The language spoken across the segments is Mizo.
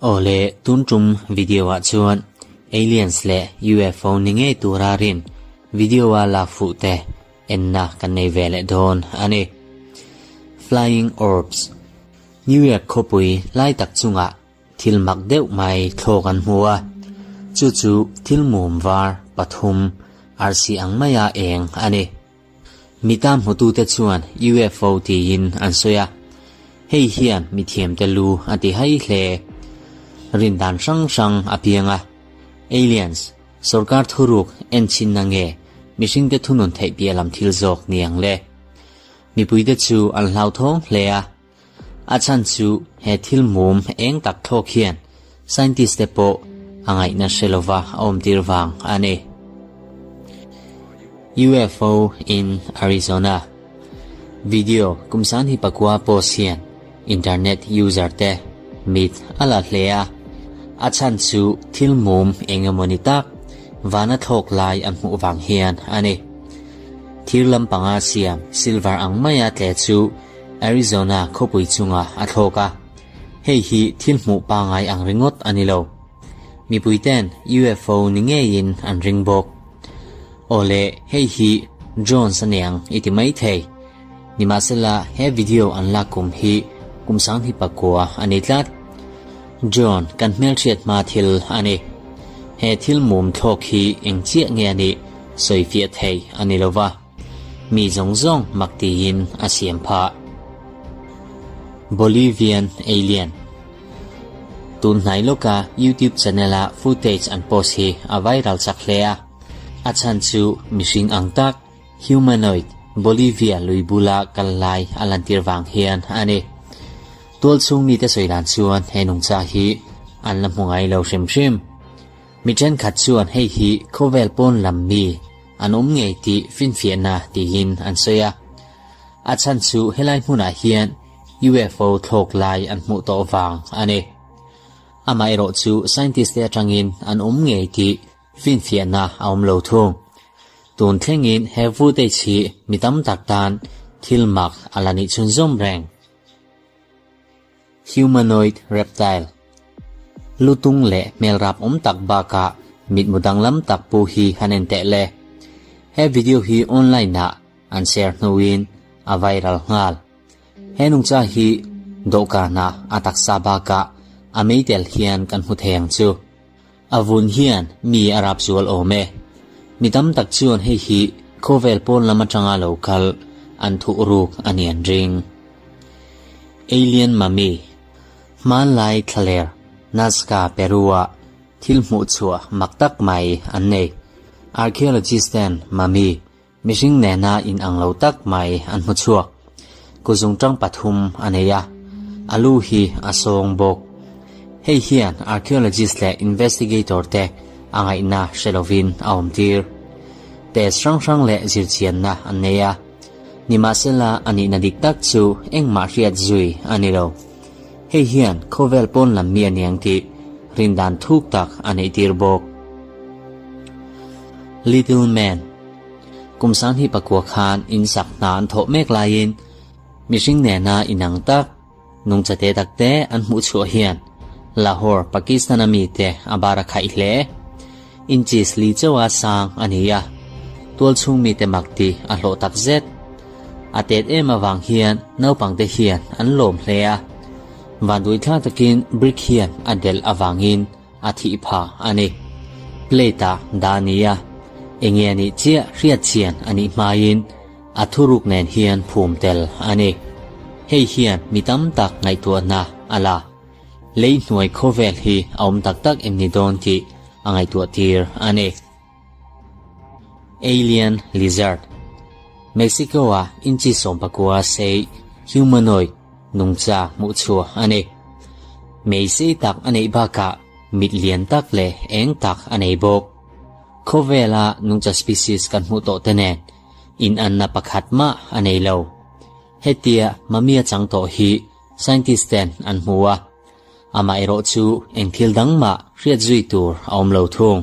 Awle, tun tum video ah chuan Aliens leh UFO ni ngei tura rin video a lak fuh te enna kan nei ve leh dawn a ni. Flying Orbs, New York khawpui lai tak chungah Thil mak deuh mai thlawk an hmu a, chu chu thil mum var pathum arsi ang maia eng a ni. Mita hmutute chuan UFO tiin an sawi a, hei hian mithiamte lu a ti hai hle. Rindan hrang hrang a piang a, aliens, sorkar thuruk enchhinna nge mihringte thunun theih piah lam thil zawk ni ang le? Mipuite chu an hlauthawng hle a. A chhan chu he thil mum eng tak thlawk hian scientist te pawh a ngaihna hre lova a awmtir vang a ni. UFO in Arizona Video kumsan hi pakua post hian internet user te mit a la hle a, a chhan chu thil mum eng emaw ni tak vana thlawk lai an hmuh vang hian a ni. Thir lampanga siam silver ang maia tle chu Arizona khawpui chungah a thlawk a, hei hi thil hmuh pangai ang ringawt a ni lo. Mipuiten UFO ni ngeiin an ring bawk. Awle, hei hi drones a niang i ti mai thei. Nimahsela, he video an lak kum hi kum sanghnih pakua a ni tlat. Drone kan hmelhriat hma thil a ni. He thil mum thlawk hi eng chiah nge a nih sawifiah thei a ni lova. Mi zawng zawng mak tiin a siam phah. Bolivian Alien Tun hnai lawka YouTube channel-a footage an post hi a viral chak hle a. A chhan chu mihring ang tak, humanoid, Bolivia lui bula kal lai a lantir vang hian a ni. Tual chhung mite sawi dan chuan he nungcha hi an la hmu ngai lo hrim hrim. Mi thenkhat chuan hei hi khawvel pawn lam mi an awm ngei tih finfiahna tiin an sawi a. A chhan chu helai hmunah hian UFO thlawk lai an hmuh tawh vang a ni. Amaherawh chu scientist te atangin an awm ngei tih finfiahna a awm lo thung. Tun thlengin he footage hi mi tam tak tan thil mak a la nih chhunzawm reng. Humanoid reptile, Lutung leh hmelrap awm tak bakah mitmu danglam tak pu hi han en teh le. He video hi online ah an share hnuin a viral nghal. He nungcha hi dawhkan ah a taksa bakah a meitel hian kan hmu thei ang chu. A vun hian mi a rap zual awm e. Mi tam tak chuan hei hi khawvel pawn lam atanga lo kal an thuh ruk a ni an ring. Alien Mummy, Hmanlai thlaler Nazca, Peru-ah thil hmuh chhuah mak tak mai an nei. Archaeologist ten mummy, mihring nena inang lo tak mai an hmu chhuak. Kuzungtang pathum a nei a, a lu hi a sawng bawk. Hei hian archaeologist leh investigator te a ngaihna hre lovin a awm tir. Test hrang hrang leh zirchianna an nei a. Nimahsela a nihna dik tak chu engmah hriat zui a ni lo. Hei hian khawvel pawn lam mi a niang tih rindan thuk tak a neih tir bawk. Little Man Kum sanghnih pakua khan in sak hna an thawh mek laiin mihring nena inang tak nungcha te tak te an hmuh chhuah hian Lahore, Pakistan a mite a bar a khaih hle. Inches li chauha sang a ni a, tual chhung mite mak tih a hlawh tak zet. A tet em avang hian naupangte hian an lawm hle a, vanduaithlak takin brick hian a delh avangin a thih phah a ni. Plate ah dah a ni a, enge a nih chiah hriat chian a nih hmain a thuruk nen hian phum tel a ni. Hei hian mi tam tak ngaihtuahna a la. Lei hnuai khawvel hi a awm tak tak em ni dawn tih a ngaihtuah tir a ni. Alien Lizard, Mexico-a inchi 19 sei humanoid nungcha hmuh chhuah a ni. Mei sei tak a neih bakah mit lian tak leh eng tak a nei bawk. Khawvela nungcha species kan hmuh tawh te nen inanna pakhat mah a nei lo. Hetia mamia chang tawh hi Scientist ten an hmu a, amaherawh chu eng thil dang mah hriat zui tur a awm lo thung.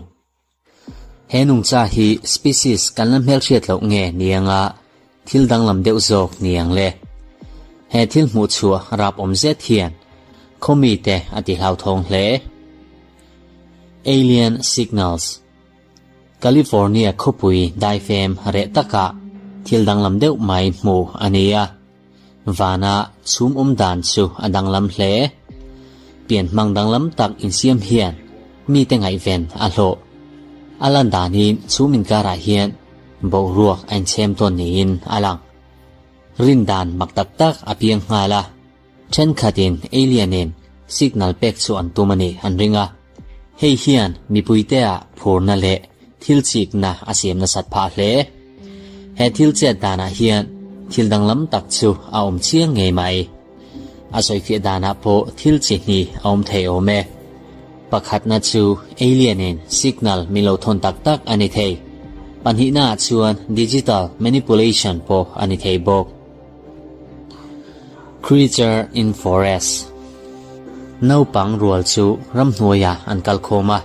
He nungcha hi species kan la hmelhriat loh nge ni anga thil danglam deuh zawk ni ang le. He thil hmuh chhuah rap awm zet hian khaw mite a ti hlauthawng hle. Alien Signals California khawpui daifem reh takah thil danglam deuh mai hmuh a ni a. Vana chhum awm dan chu a danglam hle. Pianhmang danglam tak insiam hian mite ngaihven a hlawh. A lan danin chhum inkarah hian boruak a inchhem tawn niin a lang. Rin dan mak tak tak a piang nghal a. Thenkhatin alien-in signal pek chu an tum a nih an ring a. Hei hian mipuiteah phurna leh thil chikna a siam nasat phah hle. He thil chet danah hian thil danglam tak chu a awm chiang ngei mai. A sawifiah danah pawh thil chi hnih a awm thei awm e. Pakhatna chu alien-in signal min lo thawn tak tak a ni thei. Pahnihnaah chuan digital manipulation pawh a ni thei bawk. Creature in Forest Naupang rual chu ramhnuaiah an kal khawm a,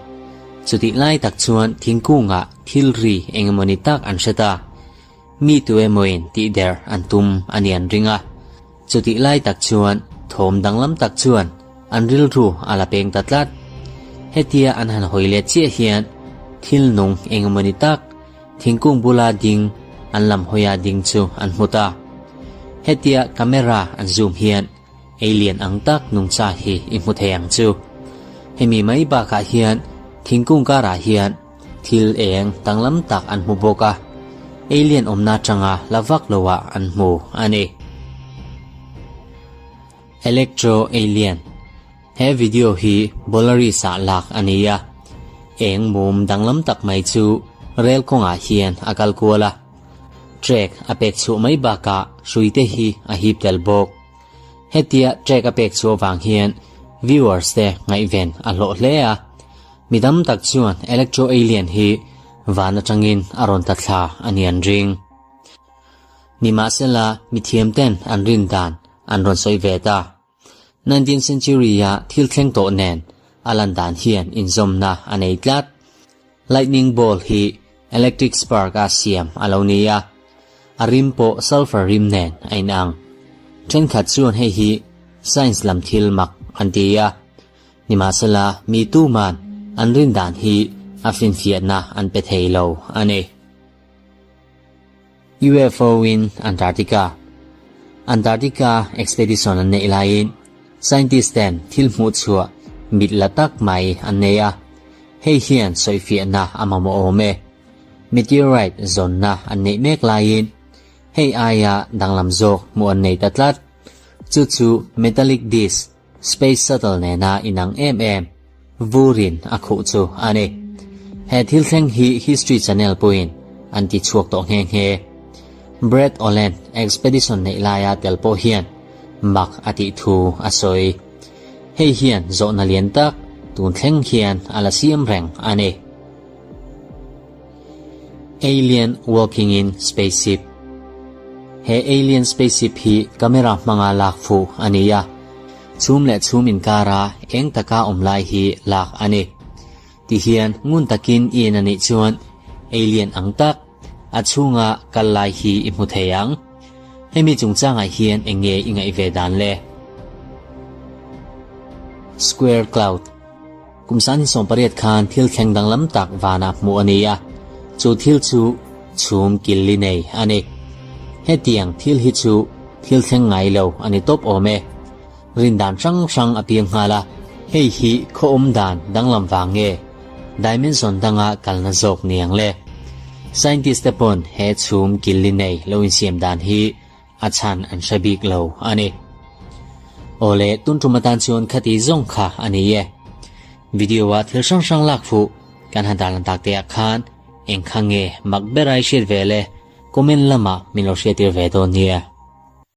chutih lai tak chuan thingkungah thil ri eng emawni tak an hre ta. Mi tu emawin tihder an tum a ni an ring a, chutih lai tak chuan thawm danglam tak chuan an rilru a la peng ta tlat. Hetia an han hawi let chiah hian thil nung eng emawni tak Thingkung bula ding an lam hawia ding chu an hmu ta. Hetia camera an zoom hian alien ang tak nungcha hi i hmu thei ang chu. Hemi mai bakah hian thingkung karah hian thil eng danglam tak an hmu bawk a, alien awmna atanga la vak loah an hmu a ni. Electro Alien He video hi Bolaris-ah lak a ni a, eng mum danglam tak mai chu rel kawngah hian a kal kual a, track a pek chhuah mai bakah hruite hi a hip tel bawk. Hetia track a pek chhuah vang hian viewers te ngaihven a hlawh hle a, mi tam tak chuan Electro Alien hi van atangin a rawn tla thla a ni an ring. Nimahsela mithiamten an rin dan an rawn sawi ve ta. 19th century-a thil thleng tawh nen a lan dan hian inzawmna a nei tlat. Lightning bolt hi electric spark-a siam a lo ni a, a rim pawh sulphur rim nen a inang. Thenkhat chuan hei hi science lam thil mak an ti a, nimahsela mi tuman an rin dan hi a finfiahna an pe thei lo a ni. UFO in Antarctica Antarctica expedition an neih laiin scientist ten thil hmuh chhuah mit la tak mai an nei a, hei hian sawifiahna a mamawh awm e. Meteorite zawnna an neih mek laiin hei aia danglam zawk hmuh an nei ta tlat. Chu chu metallic disc Space Shuttle nena inang em em vurin a khuh chu a ni. He thil thleng hi History Channel pawhin an ti chhuak tawh nghe nghe. Brad Olen expedition neih laia tel pawh hian mak a tih thu a sawi. Hei hian zawhna lian tak tun thleng hian a la siam reng a ni. Alien walking in spaceship He alien spaceship hi camera hmanga lak fuh a ni a, chhum leh chhum inkara eng taka awm lai hi lak a ni. Tihian ngun takin i en a nih chuan alien ang tak a chhunga kal lai hi i hmu thei ang. Hemi chungchangah hian eng nge i ngaih ve dan le? Square cloud. Kum 18 khan thil thleng danglam tak vanah hmuh a ni a, chu thil chu chhum kil li nei a ni. Hetiang thil hi chu thil thleng ngai lo a ni tawp awm e. Rin dan hrang hrang a piang nghal a, hei hi khaw awm dan danglam vang nge dimension danga kalna zawk ni ang le? Scientist te pawn he chhum kil li nei lo insiam dan hi A chhan an hre bik lo a ni. Awle, tun tum atan chuan khati zawng kha a ni e. Video a thil hrang hrang lak fuh kan han tarlan tak te ah khan eng kha nge mak ber a i hriat ve le comment lamah min lo hriattir ve dawn nia.